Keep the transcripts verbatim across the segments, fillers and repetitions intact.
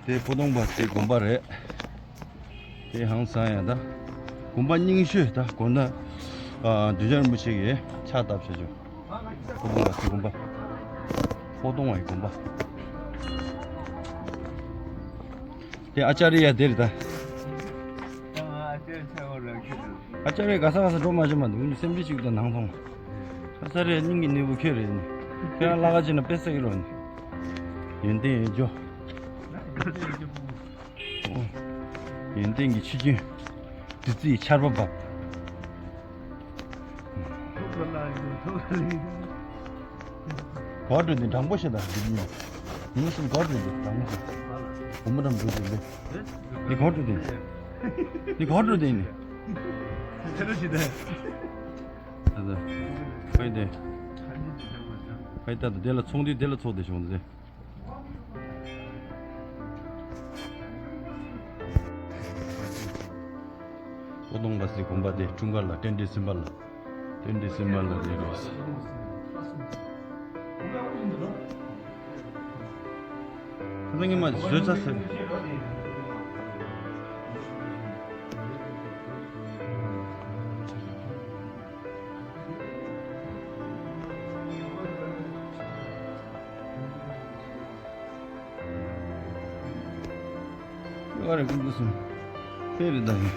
དེ་སྤོ་ཏོང་བ་སི་ཏི་དགོན་པ་རེད། དེ་ཧང་སང་ཡ་ད། དགོན་པ་རྙིང་ཤོས་ད་དགོན་ན། ཨ། གདུལ་བྱ་རིན་པོ་ཆེ་གི་ཕྱག་བཏབ་བྱ་ཆོག་སྤོ་ཏོང་བ་སི་ཏི་དགོན་པ། སྤོ་ཏོང་བ་ཡི་དགོན་པ། དེ་ཨ་ཅཱརྱ་དེ་རེད་ད། ཨ་ཅཱརྱ་ཆགས་པ་རང་ཁྱོད་དང་། ཨ་ཅཱརྱ་ག་ས་ག་ས་འགྲོ་མ་བྱེད་མ་འདུག་སེམས་ཅན་ཅིག་དང་ནང་ཐོང་། ཨ་ཅཱརྱ་སྙིང་གི་ནོར་བུ་ཁྱོད་རེད་ནི། ཁྱོད་རང་ལྷ་ཁང་ཅིག་ན་དཔེ་ཟེར་གི་རོགས་ནི། ཡོན་ཏན་ཡོད་འཇོ། ཡོན་ཏན་གྱི་ཆུ་རྒྱུན། བདུད་རྩིའི་ཆར་པ་བབས། གོ་འགྲོ་དེ་དྲང་པོ་ཞེ་དྲག་འདི་ཉིན། ཉིན་གསུམ་གོ་འགྲོ་དེ་དྲང་པོ་ཞེ། བུ་མོ་དྲང་འགྲོ་དེ་འདི། ནི་གོ་འགྲོ་དེ། ནི་གོ་འགྲོ་དེ་ནི། ཁྱེད་རང་ཞིག་དེ། ད་ད། ཁོས་དེ། ཁོས་ད་ད་དེ་ལ་ཚོང་དུས་དེ་ལ་ཚོགས་དེ་བྱུང་དེ། སྤོ་ཏོང་བ་སི་ཏི་དགོན་པ་དེ་འཁྲུངས་སྐར་ལ་རྟེན་འབྲེལ་ཟིན་པ་ལ། རྟེན་འབྲེལ་ཟིན་པ་ལ་དེ་རེད། ཁ་སང་ཉི་མ་བཟོས་ཚར་ཟེར། ཨ་རེ་ཀུན་གྱིས་གསུངས། དཔེ་རེད་ད་ཡིན།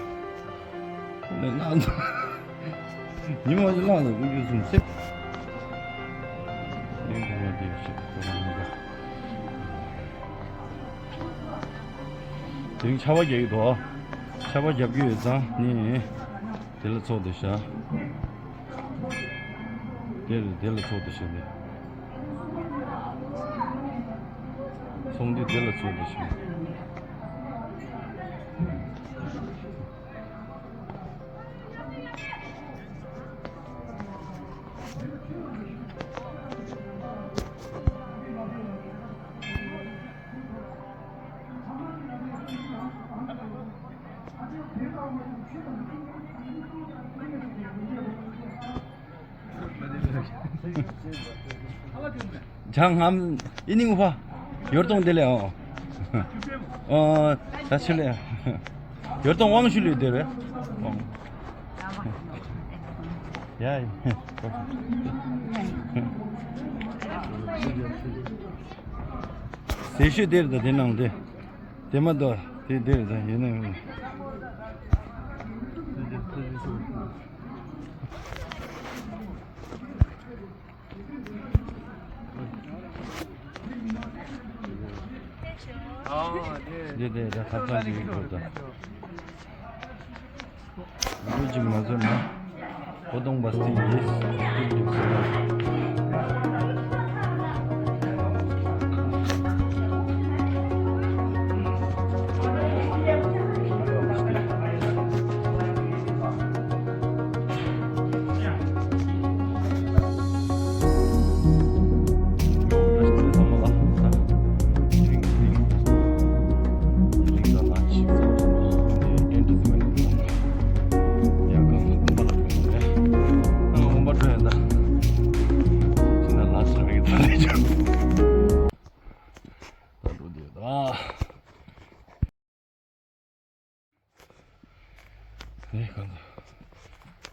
ཁོང་ནས་བླངས་འདུག་ཉི་མ་ཞིག་བླངས་འདུག་ཀུན་གྱིས་གསུངས་སེ། ཡིན་ཁོ་རང་དེ་ཞིག་ཁོ་རང་མི་འདྲ། དེ་རིང་ཆར་པ་རྒྱག་གི་འདུག་ཆར་པ་རྒྱབ་ཀྱི་ཡོད་ཙང་ནི། དེ་ལ་ཚོགས་དེ་བཞག་དེ་རེད། དེ་ལ་ཚོགས་དེ་བཞག་ནས། ཚོང་འདུས་དེ་ལ་ཚོགས་དེ་བཞག་ཇང་ཧམ་ཨི་ནིང་ཧྥ། ཡོར་དོང་དེ་ལས་ཨོ། ཨོ། ད་ཆུ་ལས། ཡོར་དོང་དབང་ཞུ་ལུས་དེ་རེད། ཡ་ཡ། ཟས་ཤོད་དེ་རེད་ད་དེ་ནང་དེ། དེ་མ་གཏོགས་དེ་དེ་རེད་ད་ཡིན་ན་ཡིན། འདི་དེ་ད་ཐབ་ཚང་ཞིག་ཡིན་དགོས་ད། ལུས་ཅིག་མ་བཟོད་ན། སྤོ་ཏོང་བ་སི་ཏི་ཡིས་སྤྲུལ་འདུག་ཟེར་ན། ཨེ། གང་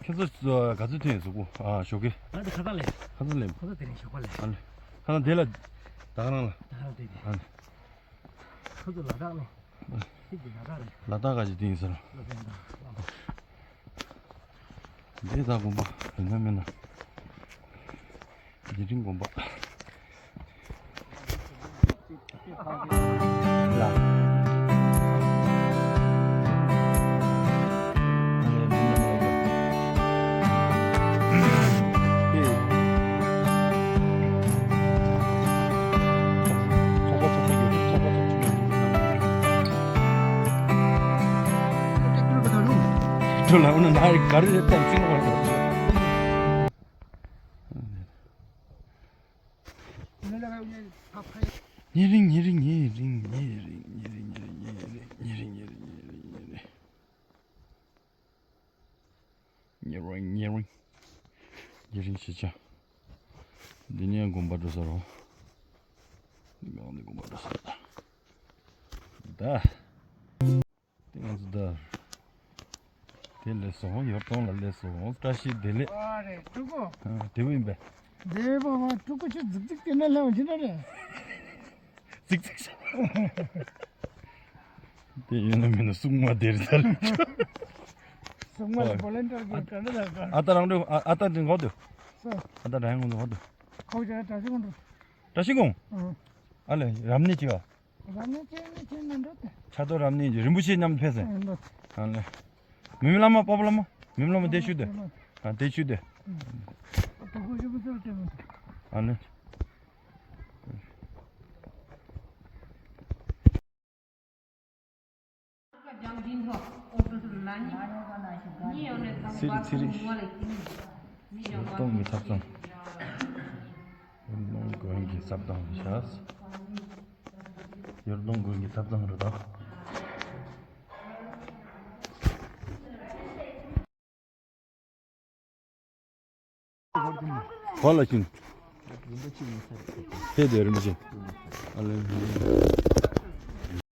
ཚ། ཁྱེད་ཚོ་ག་ཚོད་ཐོན་ཡོད་གཟུགས་པོ། ཨ། ཞོགས་ཀས། ང་དེ་ཁ་སང་ལས། ཁ་སང་ལས། ཁ་སང་དེ་རིང་ཞོགས་པ་ལས། ཨ་ལས། ཁ་སང་དེ་ལ། ད་ག་རང་ལ། ད་ག་རང་དེ་དེ། ཨ་ལས། ཁོ་ཚོ་ལ་དྭགས་ནས། ཨ་ལས། ཁྱེད་ཀྱི་ལ་དྭགས་རེད། ལ་དྭགས་ག་ཅིག་དེ་ཡིན་ཟེར། ལ་དྭགས་ཡིན་ད། འདི་ད་དགོན་པ་ཡིན་ན་མིན་ན། རྗེ་དྲིན་དགོན་པ། ལ། ཁྲོ་ལ་འོ་ན་ན་རི་ག་རི་རེད་དམ་ཚིག་ལ་བར་དུ། ཉེ་རིང་ཉེ་རིང་ཉེ་རིང་ཉེ་རིང་ཉེ་རིང་ཉེ་རིང་ཉེ་རིང་ཉེ་རིང་ཉེ་རིང་ཉེ་རིང་ཉེ་རིང་ཉེ་རིང་ཉེ་རིང་ཉེ་རིང་ཞེས་བྱ། འདི་ནས་དགོན་པ་འགྲོ་ས་རོ། འདི་མིང་འདི་དགོན་པ་འགྲོ་ས་རེད། ད། དེ་ང་ཚོ་ད། དེ་སླེབས་སོང་། ཡོར་ཐོང་ལ་སླེབས་སོང་། བཀྲ་ཤིས་བདེ་ལེགས། ཨ་རེད། ཕྲུ་གུ། ཨ། དེ་བུ་ཡིན་པས། དེ་བུ་བ་ཕྲུ་གུ་ཆུ་ཛིག་ཛིག་དེ་ན་ལ་འོང་ཅི་ན་རེད། ཙིག་ཙིག་ཤ། དེ་ཡོད་ན་མིན་ན་སྲུང་མ་དེར་ད་ལ། སྲུང་མ་ལ་ཨོ་བོ་ལན་ཊི་ཡར་གི་ཨ་ག་འདྲ་ལ་ག་ཨ་ཏ་རང་འགྲོ། ཨ་ཨ་ཏ་དེ་གོ་དུ། ས། ཨ་ཏ་རང་ངོ་གོ་དུ། ཁོ་ཅག་བཀྲ་ཤིས་ཀུང་འགྲོ། བཀྲ་ཤིས་ཀུང་། ཨང་། ཨ་ལེ་རབ་གནས་ཅི་ག་རབ་གནས་ཅི་ནས་ཅི་ནས་འགྲོ་དེ། ཕྱག་རྡོར་རབ་གནས་ཀྱི་རིན་པོ་ཆེ་མཉམ་དུ་ཕེབས་སོང་། ཨང་འགྲོ། ཨ་ལེ། མིམ་བླ་མ་པ་པ་བླ་མ། མིམ་བླ་མ་བདེ་ཤུ་དེ། ཨ་བདེ་ཤུ་དེ། ཨ་ཏོ་ཁོ་ཞུ་བ་ཚར་ཏེ་མ། ཨ་ནི། ཚིར་ཚིར། ཡོར་ཐོང་གི་ཐབ་ཚང་། ཡོར་ཐོང་དགོན་གྱི་ཐབ་ཚང་རེད་ཤག་ཡོར་ཐོང་དགོན་གྱི་ཐབ་ཚང་རེད་ད། ག་ལ་ཕྱིན། ཕེབས་དེ་རིན་པོ་ཆེ། ཨ་ལེ།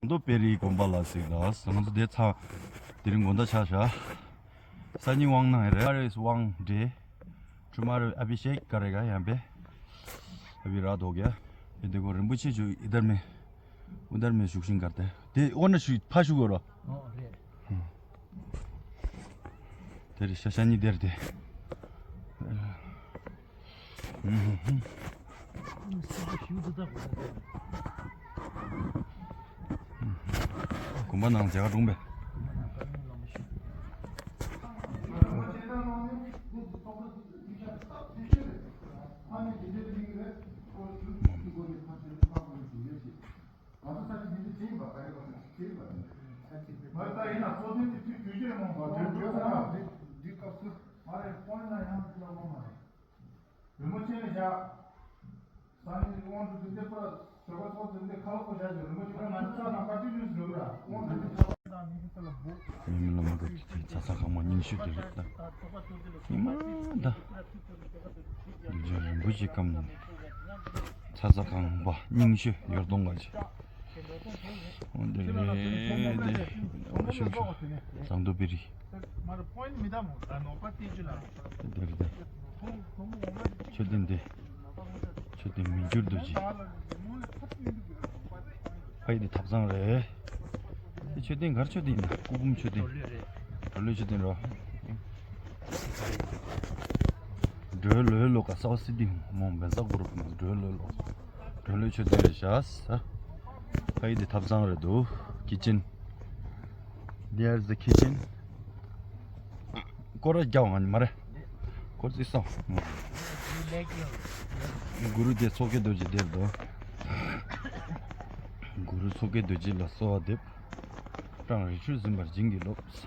མདོ་དཔལ་རིའི་དགོན་པ་ལ་གཟིགས་ལ་ང་ཚོ་དེ་ཚ། དེ་རིང་དགོང་དག་ཆགས་བཞག་སང་ཉིན་དབང་གནང་ཡ་རེད། དབང་འདྲེ། ཁྲུ་མ་རེ་ཨ་བི་ཤེག་ག་རེ་ག་ཡང་པེ། ཨ་བི་ར་དོ་ག་ཡ། དེ་གོ་རིན་པོ་ཆེ་ཇུ་ཨི་དར་མེ། ཨུ་དར་མེ་བཞུགས་ཤིང་གར་ཏེ། དེ་ཨོ་ན་ཞུ་ཕ་ཞུ་གོ་རོ། ཨོ་རེད། དེ་རེད་ཤ་ཤ་ཉི་དེར་དེ། དགོན་པ་ནང་མཇལ་ཁ་སྒྲུང་པས། རིན་པོ་ཆེ་ལ་བཞག་ས་ནི་དབང་དུ་འདི་འདི་པར་བཟོད་པ་ཚོགས་འདི་འདི་ཁ་ལོ་ཁོ་བཞག་ཅིག་རིན་པོ་ཆེ་ཁོ་ང་ཚོ་ཚ་དང་པ་ཅི་ནུས་ཟེར་ར་དབང་དུ་འདི་ཚ། མི་མི་ལ་མ་ག་ཅི་ཚ་ཚ་གང་མ་རྙིང་ཤོས་དེ་རེད་ད། ཉི་མ་ད། རིན་པོ་ཆེ་སྐམ་ཚ་ཚ་གང་པ་རྙིང་ཤོས་ཡོར་དོང་ག་ཅི། འོ་འདི་རེད་དེ། ཞུ་ཞུ། ཟངས་མདོག་དཔལ་རི། འདི་རེད་དེ། མཆོད་རྟེན་འདི། མཆོད་རྟེན་མི་འགྱུར་རྡོ་རྗེ། ཕ་ཡི་འདི་ཐབ་ཚང་རེད། འདི་མཆོད་རྟེན་གར་མཆོད་རྟེན་ཡིན་ན་སྐུ་འབུམ་མཆོད་རྟེན། གྲོ་ལོད་མཆོད་རྟེན་རོ། གྲོ་ལོད་ལོ་ག་སའོ་སི་ཏི་མོ་བན་ས་གུ་རུ་གྲོ་ལོད་ལོ། གྲོ་ལོད་མཆོད་རྟེན་རེད་ཤག་ས། ཕ་ཡི་འདི་ཐབ་ཚང་རེད་འདུག་ཁི་ཆན། There's the kitchen. སྐོར་ར་རྒྱག་ང་ནི་མ་རེད། སྐོར་རྩིས་སོང་། གུ་རུ་དེ་མཚོ་སྐྱེས་རྡོ་རྗེ་དེར་འདུག་གུ་རུ་མཚོ་སྐྱེས་རྡོ་རྗེ་ལ་གསོལ་བ་འདེབས། སྤྲང་རི་ཁྲོད་ཟིན་པར་བྱིན་གྱིས་རློབས།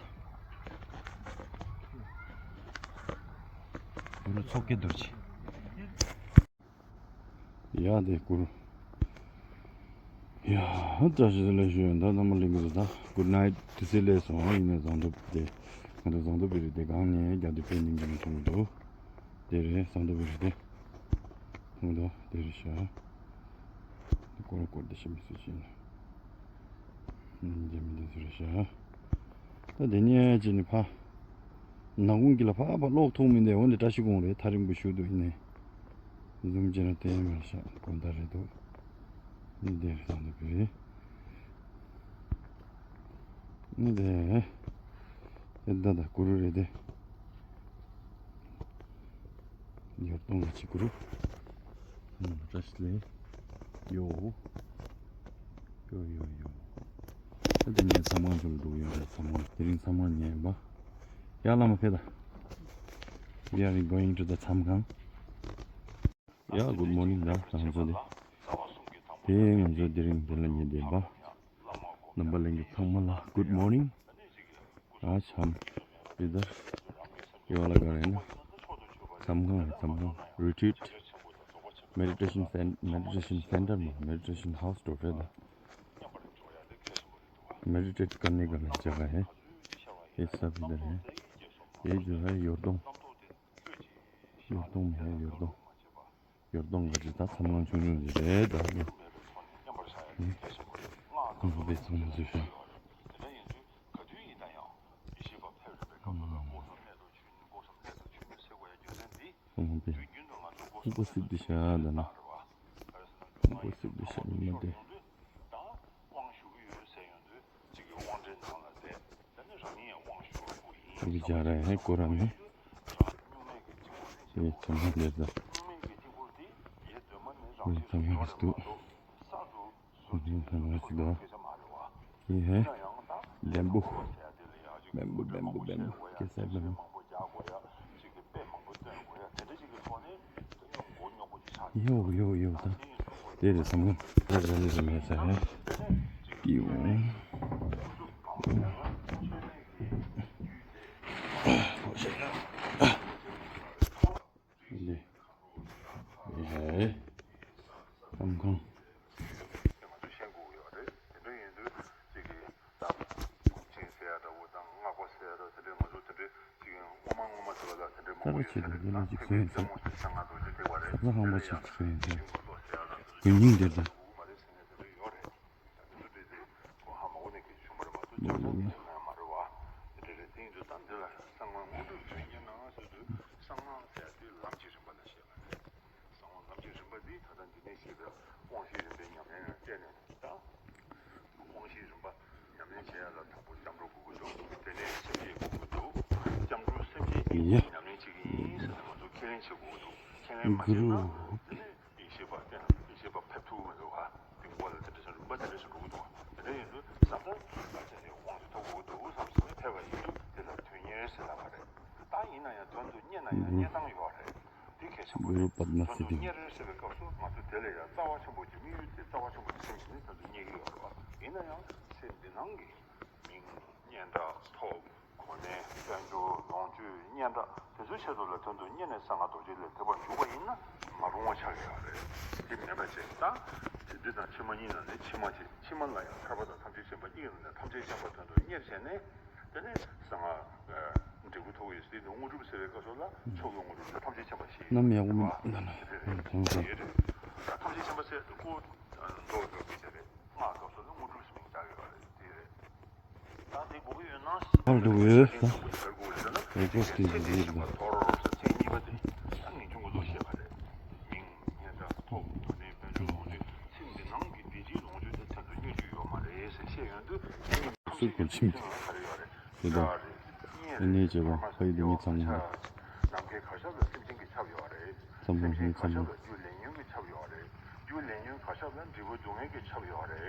གུ་རུ་མཚོ་སྐྱེས་རྡོ་རྗེ། ཡ་དེ་གུ་རུ། ཡ་བཀྲ་ཤིས་བདེ་ལེགས་ཞུ་ཡ། ད་རྣམ་པ་ལྷན་རྒྱས་ཚོ་ད་good night དུས་ཚོད་ལས་སོང་། ཡིན་ནའི་ཟངས་མདོག་དེ་ང་ཚོ་ཟངས་མདོག་དཔལ་རི་དེ་སྒང་ནས་རྒྱ་དུ་དཔལ་གླིང་གི་མཐོང་གི་འདུག་དེ་རེད་ཟངས་མདོག་དཔལ་རི་དེ། མཐོང་གི་འདུག་དེ་རེད་ཤག་དེ་སྐོར་སྐོར་དེ་ཤི་མི་སྲིད་ཤི་ན། རྒྱ་མི་དེ་ཚོ་རེད་ཤག་ད་དེ་ནས་ཅི་ནི་ཕ། ནག་ཁུང་གི་ལ་ཕ་ཕ་གློག་ཐུག་མི་འདུག་འོན་ཏེ་བཀྲ་ཤིས་ཀུང་རེད། ཐག་རིང་པོ་ཞུ་འདུག་ཡིན་ནའི། འཛུམ་ཅན་ལ་བསྟན་མར་ཤག་དགོན་བདག་རེད་འདུག་འདི་འདིར་བཟང་འདུག་པས། འདི་འདི་ད་ད་གུ་རུ་རེད་དེ། ཡོར་དོང་ལ་ཅི་གུ་རུ། བཀྲ་ཤིས་བདེ་ལེགས། ཡོ། ཡོ་ཡོ་ཡོ། ད་འདི་ངས་མཚམས་ཁང་ཚོ་ལ་འགྲོ་གི་ཡོད་རེད། མཚམས་ཁང་དེ་རིང་མཚམས་ཁང་ཉལ་ཡིན་པ། ཡ་བླ་མ་ཕེབས་དང་། We are going to the མཚམས་ཁང་། ཡ་good morning ད་ང་ཚོ་དེ། དེ་ང་ཚོ་དེ་རིང་དེ་ལ་ཉལ་བསྡད་པ། རྣམ་པ་ལྷན་རྒྱས་ཚང་མ་ལ་good morning། ཨ་ཆམ། དེ་ལྟར་ཡོ་ལ་ག་རེ་ན། མཚམས་ཁང་མཚམས་ཁང་retreat meditation cen- meditation center མ་meditation house འགྲོ་རེད་ད། Meditate करने का जगह है। ये सब इधर है। ये जो है योरदोंग। योरदोंग में है योरदोंग। ཡོར་དོང་གི་ད་མཚམས་ཁང་ཆུང་ཆུང་ཞིག་རེད་ད། ཁོང་ཚོ་དེ་ཚང་མ་བཟོས་ཤག་ཁོང་ཚོ་དེ་ཁོང་ཚོ་སྲིད་དེ་ཤག་ད་ན། ཁོང་ཚོ་སྲིད་དེ་ཤག་ཉི་མ་དེ། ཨུ་ཅག་ར་ཧེ་ཀོ་ར་ནི། དེ་ཚང་མ་ལེ་ད། ཁོང་ཚང་མ་ཞིག་འདུག་ཁོང་ཚང་མ་ཞིག་འདུག་དེ་ཧེ། བེམ་བུ། བེམ་བུ་བེམ་བུ་བེམ་བུ་ཀེ་སར་བེམ་བུ། ཡོ་ཡོ་ཡོ་ད། དེ་རེད་བསམ་གི། དེ་རེད་རེད་རེད་མེད་ས་ཧེ། ཀིའུ། འདི། ཡེ། ཁམ་ཁམ། ད་རུ་ཆེ་དེ་དེ་ལ་འཇིགས་སུ་ཡིན་ཟེར། ཁ་ཚ་ཧང་པ་ཆེ་འཇིགས་སུ་ཡིན་ཟེར། དགུན་ཉིན་འདིར་དང་། ལོ་ལོ་ལོ། ཡ། གུ་རུ། ཡེ་ཤེས་པ་བསྟེན་ན་ཡེ་ཤེས་པ་ཕེབས་ཐུབ་མི་འདུག་ག་དེ་འགོ་ལ་དེ་འདྲ་ཞིག་རིམ་པ་དེ་འདྲ་ཞིག་འགྲོ་གི་འདུག་དེ་འདྲ་ཡིན་དུས་བསམ་ཚུལ་ལ་ཅན་ཞིག་དབང་ཞིག་ཐོབ་དགོས་འདུག་བསམ་སོང་ནས་ཕེབས་པ་ཡིན་དུས་དེ་ལ་དོན་གཉེར་ཟེར་ལབ་པ་རེད། ད་ཡིན་ན་ཡང་དོན་དུ་གཉེར་ན་ཡང་གཉེར་སྟངས་ཡོད་རེད། དེ་གལ་ཆེན་པོ་རེད། དོན་དུ་གཉེར་ཟེར་བའི་སྐབས་སུ་ང་ཚོ་དེ་ལ་ཡང་རྩ་བ་ཆེན་པོ་ཅིག་དམིགས་ཡུལ་དེ་རྩ་བ་ཆེན་པོ་ཅིག་སེམས་ཀྱི་ནི་དོན་དུ་གཉེར་གྱི་ཡོད་རེད་བ། ཡིན་ན་ཡང་ཚེ་འདི་སྣང་གི་མིང་སྙན་གྲགས་ཐོབ། གོ་གནས་དཔལ་འབྱོར་ལོངས་སྤྱོད་སྙན་གྲགས་དེ་ཚོའི་ཆེད་དུ་ལ་དོན་དུ་གཉེར་ནས་གསང་སྔགས་རྡོ་རྗེ་ལས་ཐེག་པར་ཞུགས་པ་ཡིན་ན་མ་རུང་བ་ཆགས་ཡོད་རེད། དེ་མེད་པ་བྱས་ད། དེ་འདི་དང་ཕྱི་མ་གཉིས་ནང་ནས་ཕྱི་མ་བྱས་ཕྱི་མ་ལ་ཡང་ཐར་པ་དང་ཐམས་ཅད་མཁྱེན་པ་གཉིས་ནང་ནས་ཐམས་ཅད་མཁྱེན་པ་དོན་དུ་གཉེར་བྱས་ནས་དེ་ནས་གསང་སྔགས་འབྲས་བུ་ཐོབ་ཡོད་ཟེར་དུས་དངོས་གྲུབ་ཟེར་བའི་སྐབས་སུ་ལ་མཆོག་གི་དངོས་གྲུབ་ལ་ཐམས་ཅད་མཁྱེན་པ་ཞེས་ནམ་ཡག་པོ་མེད་ལ་ལ་ཐམས་ཅད་མཁྱེན་པ་ཟེར་དུས་ཀོ་མདོ་སྦྱོར་གྱི་བྱས་པས་སྔགས་སྐབས་སུ་ལ་དངོས་གྲུབ་ཟེར་མིང་བཏགས་ཡོད་པ་རེད། དེ་རེད། ད་དེ་གོ་གི་ཡོད་ན། ཧར་འགྲོ་གི་ཡོད་ད། རེ་ཀོ་སི་ཊི་ཡིན་ཟེར་ད། ཚིག་གཉིས་པ་དེ་ད་ངེས་འབྱུང་གི་བློ་ཤེས་པ་རེད། མིང་སྙན་གྲགས་ཐོབ་དོ་ནས་དཔལ་འབྱོར་ལོངས་སྤྱོད་ཚེ་འདི་ནང་གི་བདེ་སྐྱིད་ལོངས་སྤྱོད་དེ་ཚད་དུ་གཉེར་རྒྱུ་ཡོད་མ་རེད་ཟེར་བཤད་ཡོང་དུས་ཚེ་གཉིས་ཐམས་ཅད་ཀྱི་ཚེ་ཚེ་ནང་ག་རེ་ཡོད་རེད། དེ་དག་སྐྲག་རེད། གཉེར་ཨེ་ནས་བྱེད་པ་ཕ་ཡི་སྡུག་བསྔལ་ཚང་མ་རེད། ནམ་མཁའི་གར་ཞབས་ལ་སེམས་ཅན་གྱི་ཆབ་ཡོད་རེད། ཚང་མ་སེམས་ཅན་གར་ཞབས་ལ་རྒྱུ་ལས་ཉོན་གྱི་ཆབ་ཡོད་རེད། རྒྱུ་ལས་ཉོན་གར་ཞབས་ལ་འབྲས་བུ་སྡུག་བསྔལ་གྱི་ཆབ་ཡོད་རེད།